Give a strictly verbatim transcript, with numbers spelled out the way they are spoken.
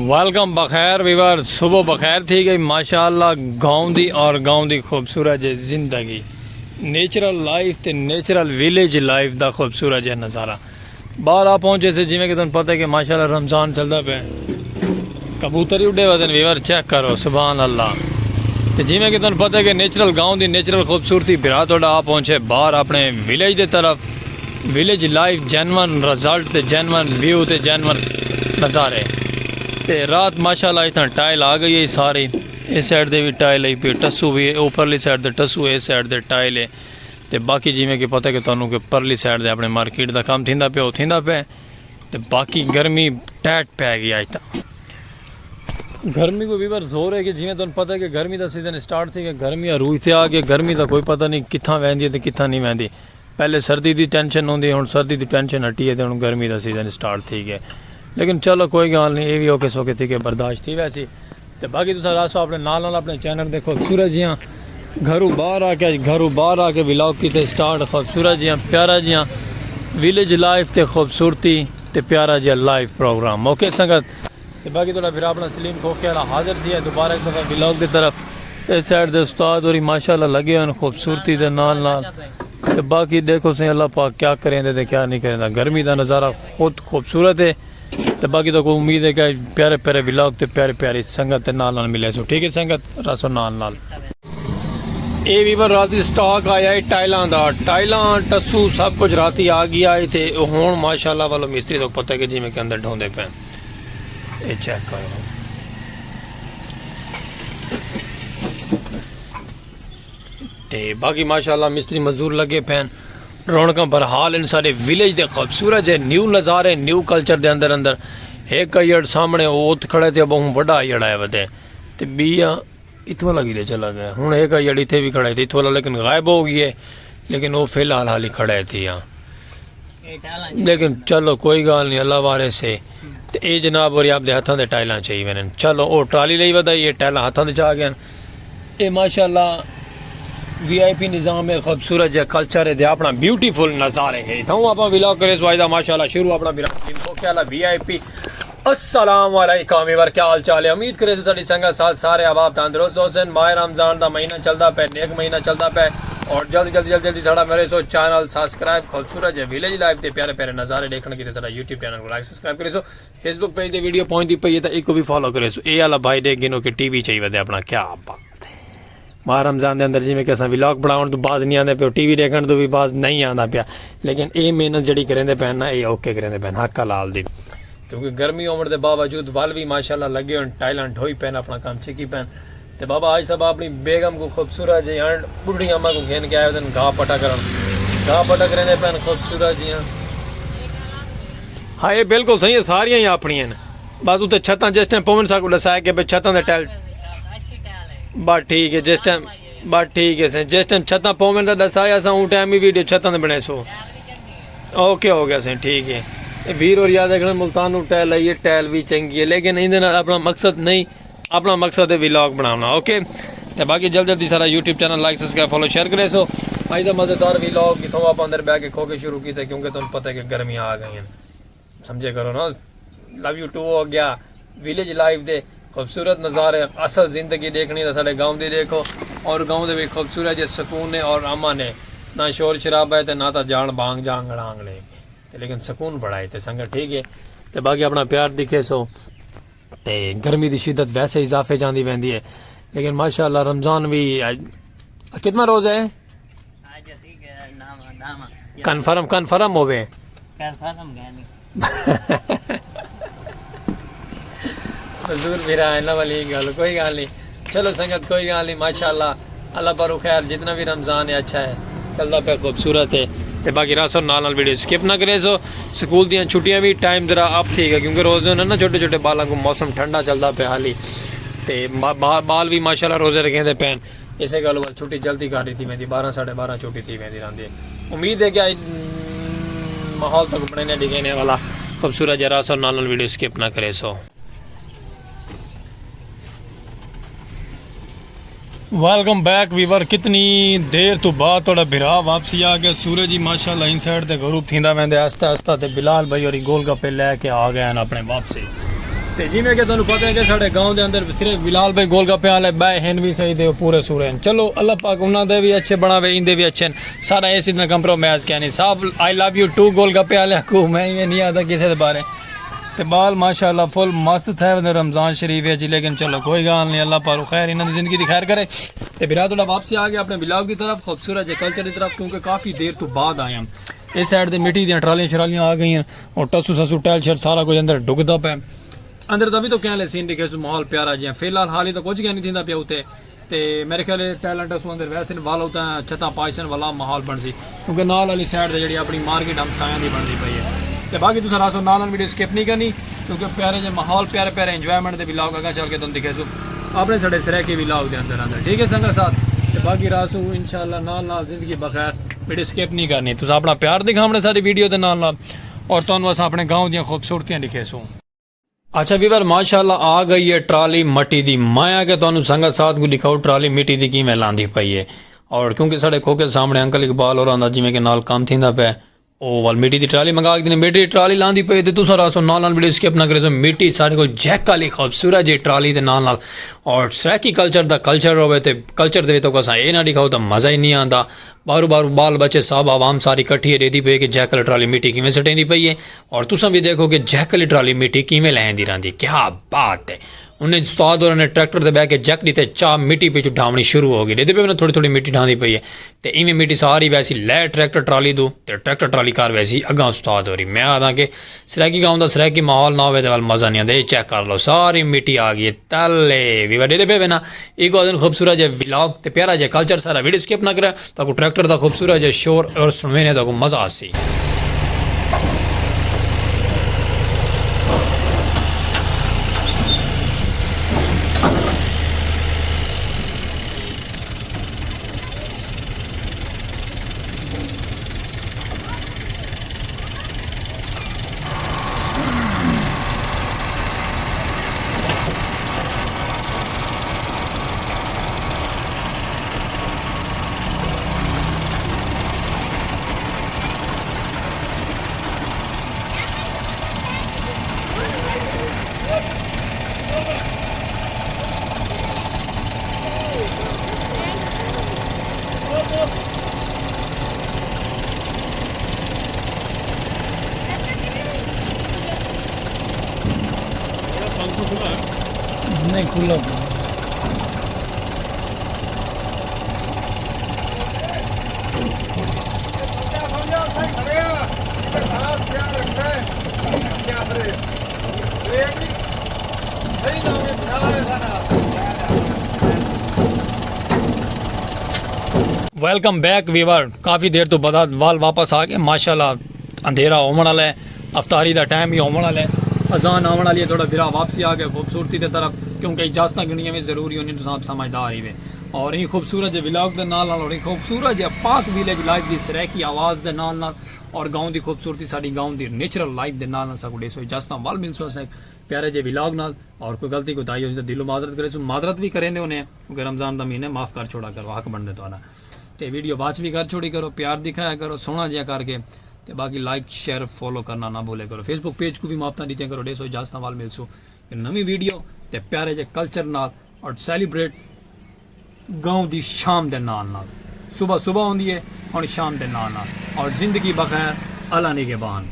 ویلکم بخیر ویور، صبح بخیر تھی گئی ماشاءاللہ۔ گاؤں دی اور گاؤں دی خوبصورت جے زندگی، نیچرل لائف تے نیچرل ویلیج لائف دا خوبصورت جے نظارہ۔ باہر آ پہنچے سے، جویں کہ تانوں پتہ ہے کہ ماشاءاللہ رمضان چلدا پئے، کبوتر ہی اڈے ودن ویور، چیک کرو سبحان اللہ۔ تے جویں کہ تانوں پتہ ہے کہ نیچرل گاؤں دی نیچرل خوبصورتی، بھرا تہاڈا آ پہنچے باہر اپنے ویلیج دے طرف۔ ویلیج لائف، جینون رزلٹ تے جینون ویو تے جینون نظارے۔ تے رات ماشاءاللہ اتھاں ٹائل آ گئی ہے ساری، اس سائیڈ دے بھی ٹائل آئی پئی، ٹسو بھی ہے، اوپرلی سائیڈ تے ٹسو ہے، اس سائیڈ تے ٹائل ہے۔ تے باقی جویں کہ پتہ ہے کہ تانوں کہ پرلی سائیڈ دے اپنے مارکیٹ دا کم تھیندا پیا، او تھیندا پیا۔ تے باقی گرمی ٹائٹ پے گئی اج تاں۔ گرمی کو ویور زور ہے کہ جویں تانوں پتہ ہے کہ گرمی دا سیزن سٹارٹ تھی گیا، گرمی عروج تے آ گئی، گرمی دا کوئی پتہ نہیں کتھاں ویندی ہے تے کتھاں نہیں ویندی۔ پہلے سردی دی ٹینشن ہوندی، ہن سردی دی ٹینشن ہٹی ہے تے ہن گرمی دا سیزن سٹارٹ تھی گیا۔ لیکن چلو کوئی گال نہیں، اے وی اوکھے سوکھے تھی کے برداشت تھی ویسی۔ تے باقی تساں راسو اپنے نال نال اپنے چینل دے خوبصورت جیاں گھروں باہر آ کے، گھروں باہر آ کے ولاگ کیتے سٹارٹ، خوبصورت جیاں پیارا جیاں ویلیج لائف تے خوبصورتی تے پیارا جیاں لائف پروگرام۔ اوکے سنگت، تے باقی تہاڈا بھرا اپنا سلیم کھوکھے والا حاضر تھیا دوبارہ ایک دفعہ ولاگ دی طرف۔ تے سائیڈ دے استاد ہوری ماشاءاللہ لگے ہوئے خوبصورتی دے نال نال۔ تے باقی دیکھو سائیں اللہ پاک کیا کریندے تے کیا نہیں کریندا۔ گرمی دا نظارہ خود خوبصورت ہے۔ تے باقی تہاکوں امید ہے کہ پیارے پیارے ولاگ تے پیاری پیاری سنگت دے نال نال ملیسوں۔ ٹھیک ہے سنگت، راسو نال نال۔ اے ویور راتی سٹاک آیا ہے ٹائلاں دا، ٹائلاں ٹسو سب کچھ راتی آ گیا ہے۔ تے ہن ماشاءاللہ والو مستری تہاکوں پتہ ہے کہ جویں کہ اندر ڈھوندے پئے۔ اے چیک کرو۔ تے باقی ماشاءاللہ مستری مزدور لگے پئے ہن۔ رونقاں بہرحال ہن ساڈے ویلیج دے خوبصورت جے نیو نظارے، نیو کلچر دے اندر اندر۔ ہک ایڑ سامنے او اتھ کھڑے تے بہوں وڈا ایڑ آیا ودے۔ تے بیا اتھوں والا کیتے چلا گیا؟ ہن ہک ایڑ اتھے بھی کھڑا ہے تے اتھوں والا لیکن غائب ہو گئی ہے، لیکن او فی الحال حالی کھڑا ہے تے ہاں۔ لیکن چلو کوئی گال نہیں، اللہ وارث ہے۔ تے اے جناب ہوری آپ دے ہتھاں دے ٹائلاں چائی ویندن۔ چلو او ٹرالی لئی ودا، اے ٹائلاں ہتھاں دے چا گئن۔ اے ماشاءاللہ وی آئی پی نظام ہے، خوبصورت جے کلچر ہے تے اپنا بیوٹیفل نظارے ہے۔ تھاؤں اپنا ولاگ کریسوں اج دا ماشاءاللہ شروع اپنا ولاگ ٹیم کو کیا لا وی آئی پی۔ السلام علیکم ویور، کیا حال چال ہے؟ امید کریسوں ساڈی سنگت ساتھ سارے احباب تندرست ہوسن۔ ماہ رمضان دا مہینہ چلدا پے، نیک مہینہ چلدا پے، اور جلدی جلدی جلدی جلدی تھوڑا میرے سو چینل سبسکرائب خوبصورت جے ویلیج لائف دے پیارے پیارے نظارے دیکھن کیتے ساڈا یوٹیوب چینل کو لائک سبسکرائب کریسو۔ فیس بک پیج تے ویڈیو پہنچدی پئی ہے تاں ایکوں وی فالو کریسو۔ اے آلا بھائی ڈیکھ گھنو کہ ٹی وی چائی ودے اپنا، کیا بات ہے۔ ماہ رمضان دے اندر جویں کہ اساں ولاگ بناون توں باز نہیں آندے پئے، ٹی وی ڈیکھن توں وی باز نہیں آندا پیا، لیکن اے محنت جیڑھی کریندے پئے نا، اے اوکے کریندے پئے، حق حلال دی۔ کیونکہ گرمی ہووݨ دے باوجود ول وی ماشاءاللہ لگے ہوئن، ٹائلاں ڈھوئی پئن، اپنا کم چکی پئن۔ تے بابا حاج صاحب اپݨی بیگم کوں خوبصورت جئی ہݨ ٻڈھی اماں کوں گھن کے آئے ودن گھا پٹا کرݨ۔ گھا پٹا کریندے پئن خوبصورت جیاں۔ ہاں، اے بالکل صحیح ہے، ساریاں ہی اپݨیاں ہن۔ بس اتھے چھتاں جس ٹائم پون ساکوں ݙسائے کہ بھئی چھتاں دے ٹائل۔ بس ٹھیک ہے، جس ٹائم، بس ٹھیک ہے سائیں، جس ٹائم چھتاں پون دا ݙسایا اساں اوں ٹائم ہی ویڈیو چھتاں دے بݨیسوں۔ اوکے ہو گیا سائیں، ٹھیک ہے۔ اے ویر اور یاد رکھنا ملتان نوں ٹائل آئی ہے، ٹائل وی چنگی ہے، لیکن ایندے نال اپݨا مقصد نہیں، اپݨا مقصد ہے ولاگ بݨاوݨا، اوکے؟ تے باقی جلد جلدی سارا یوٹیوب چینل لائک، سبسکرائب، فالو، شیئر کریسو۔ اڄ دا مزیدار ولاگ اتھوں آپاں اندر بیٹھ کے کھو کے شروع کیتا، کیونکہ تہاکوں پتہ ہے کہ گرمیاں آ گئیاں۔ سمجھے کرو نا، لو یو ٹو ہو گیا، ویلیج لائف دے خوبصورت نظارے، اصل زندگی ݙیکھݨی تاں ساݙے گاؤں دی ݙیکھو، اور گاؤں دے وچ خوبصورت جے سکون ہے اور امن ہے، نہ شور شرابہ ہے تے نہ تاں جاݨ بانگ جانگ اڑانگ لے۔ تے لیکن سکون بڑا ہے تے سنگت ٹھیک ہے۔ تے باقی اپݨا پیار ݙکھیسو تے گرمی دی شدت ویسے اضافے جاندی ویندی ہے، لیکن ماشاءاللہ رمضان وی اڄ کتنا روزہ ہے؟ کنفرم، کنفرم ہووے۔ کنفرم ہے نہیں۔ مزدور بھرا ہے نا والی گل، کوئی گل نہیں۔ چلو سنگت، کوئی گل نہیں، ماشاءاللہ، اللہ پاروں خیر، جتنا بھی رمضان ہے اچھا ہے، چلدا پیا خوبصورت ہے۔ تے باقی راسو نال نال ویڈیو سکپ نہ کریسو۔ سکول دیاں چھٹیاں بھی ٹائم ذرا اپ تھی گیا، کیونکہ روزے ہوندے نا چھوٹے چھوٹے بالاں کوں موسم ٹھنڈا چلدا پیا حالی۔ تے با-، با-، بال بھی ماشاءاللہ روزے رکھیندے پئن۔ اسے گالوں ول چھٹی جلدی کر ݙتی ویندی، بارہ ساڈھے بارہ چھٹی تھی ویندی رہندی ہے۔ امید ہے کہ اڄ، م، ماحول تہاکوں بݨیندے ݙکھیندے والا خوبصورت جیہا راسو، نال نال ویڈیو سکپ نہ کریسو۔ ویلکم بیک ویور، کتنی دیر توں بعد تہاݙا بھرا واپسی آ گیا۔ سورج ہی ماشاءاللہ ان سائیڈ تے غروب تھیندا ویندے آہستہ آہستہ، تے بلال بھائی ہوری گول گپے لے کے آ گئے ہن اپݨے واپسی۔ تے جیویں کہ تہانوں پتہ ہے کہ ساڈے گاؤں دے اندر صرف بلال بھائی گول گپے والے بئے ہن وی صحیح تے او پورے سورے ہن۔ چلو اللہ پاک انہاں دے وی اچھے بناوے، ایندے وی اچھے ہن۔ ساڈا اس اتنا کمپرومائز کینی صاحب۔ آئی لو یو ٹو گول گپے والے کو میں ایویں نہیں آتا کسے دے بارے۔ تے بال ماشاءاللہ فل مست تھئے ہوندے رمضان شریف وچ، لیکن چلو کوئی گال نہیں، اللہ پاک خیر انہاں دی زندگی دی خیر کرے۔ تے بھرا تہاڈا واپسی آ گیا اپنے بلاگ دی طرف، خوبصورت جے کلچر دی طرف، کیونکہ کافی دیر تو بعد آئے ہم۔ اس سائیڈ تے مٹی دیاں ٹرالیاں شرالیاں آ گئیاں اور ٹسو سسو ٹائل شیل سارا کچھ اندر ڈگدا پے۔ اندر تبھی تو کہن لے سین ڈکھے سو ماحول پیارا جیاں۔ فی الحال حال ہی تو کچھ کیا نہیں تھیندا پیا اتے۔ تے میرے خیال ہے ٹیلنٹ اسو اندر ویسے نے والو تاں چھتاں پائسن والا ماحول بن سی۔ کیونکہ نال والی سائیڈ تے جڑی اپنی مارکیٹ ہم سایاں دی بندی پئی ہے۔ تے باقی تساں راسو نال نال ویڈیو سکپ نہیں کرنی، کیونکہ پیارے جے ماحول پیارے پیارے انجوائمنٹ دے ولاگ اگاں چل کے تم دکھے سو۔ اپنے ساڈے سرائیکی ولاگ دے اندر اندر۔ ٹھیک ہے سنگت ساتھ۔ تے باقی راسو انشاءاللہ نال نال زندگی بخیر۔ ویڈیو سکپ نہیں کرنی۔ تساں اپنا پیار دکھاونے ساری ویڈیو دے نال نال اور تانوں اساں اپنے گاؤں دیاں خوبصورتیاں دکھے سو۔ اچھا ویور ماشاءاللہ آ گئی ہے ٹرالی مٹی دی۔ میں آ کے تانوں سنگت ساتھ کو دکھاؤ ٹرالی مٹی دی کیویں لاندی پئی ہے۔ اور کیونکہ ساڈے کھوکھے سامنے انکل اقبال ہوراں دا جویں کہ نال کم تھیندا پیا، او ول مٹی دی ٹرالی منگا کے دین، مٹی دی ٹرالی لاندی پئی تے تساں راسو نال نال ویڈیو سکپ نہ کرے سو۔ مٹی ساڈے کول جیک والی خوبصورت جی ٹرالی دے نال نال اور سرائیکی کلچر دا کلچر ہوے تے کلچر دے وچ تاں اساں اے نہ دکھاؤ تاں مزہ ہی نہیں آندا۔ باہروں باہروں بال بچے صاحب عوام ساری کٹھی ہے، ڈیدھی پئی کہ جیک والی ٹرالی مٹی کیویں سٹیندی پئی ہے۔ اور تساں وی دیکھو کہ جیک والی ٹرالی مٹی کیویں لہندی رہندی، کیا بات ہے۔ انہیں استاد ہوراں نے ٹریکٹر تے بہہ کے جیک ڈتے، چا مٹی پچھوں ڈھاونی شروع ہو گئی۔ ڈیدھے پئے وے نا تھوڑی تھوڑی مٹی ڈھاندی پئی ہے۔ تے ایویں مٹی ساری ویسی لے ٹریکٹر ٹرالی دو تے ٹریکٹر ٹرالی کر ویسی اگاں استاد ہوری۔ میں آکھداں کہ سرائیکی گاؤں دا سرائیکی ماحول نہ ہووے تے ول مزہ نہیں آندا۔ اے چیک کر لو ساری مٹی آ گئی ہے تلے۔ ویور ڈیدھے پئے وے نا، ایکوں آکھدن خوبصورت جے ولاگ تے پیارا جے کلچر سارا ویڈیو سکپ نہ کرے۔ تہاکوں ٹریکٹر دا خوبصورت جیہا شور اور سنوینے تہاکوں مزہ آسی۔ نہیں کھلا۔ ویلکم بیک ویور، کافی دیر تو بعد وال واپس آ گئے۔ ماشاءاللہ اندھیرا ہووݨ والا ہے، افطاری دا ٹائم ہی ہووݨ والا ہے، اذان آوݨ والی ہے۔ تھوڑا بھرا واپسی آ گئے خوبصورتی دے طرف، کیونکہ اجازتاں گھنیاں وی ضروری ہوندیاں، تساں آپ سمجھدار ہی وے۔ اور ایں خوبصورت جے ولاگ دے نال نال اور ایں خوبصورت جے پاک ویلیج لائف دی سرائیکی آواز دے نال نال اور گاؤں دی خوبصورتی ساڈی گاؤں دی نیچرل لائف دے نال نال ساکوں ڈیسو اجازتاں، ول ملسوں اساں ہک پیارے جے ولاگ نال۔ اور کوئی غلطی کوتاہی ہوسی تاں دلوں معذرت کریسوں، معذرت وی کریندے ہونے ہیں کیونکہ رمضان دا مہینہ ہے، معاف کر چھوڑا کرو، حق بنڑدے تہاڈا۔ تے ویڈیو واچ وی کر چھوڑی کرو، پیار دکھایا کرو سوہنا جیہا کر کے۔ تے باقی لائک شیئر فالو کرنا نہ بھولے کرو، فیس بک پیج کوں وی محبتاں ڈتیاں کرو۔ ڈیسو اجازتاں، ول ملسوں نویں ویڈیو تے پیارے جے کلچر نال اور سیلیبریٹ گاؤں دی شام دے نال نال۔ صبح صبح ہوندی ہے، ہݨ شام دے نال نال۔ اور زندگی بخیر، اللہ نگہبان۔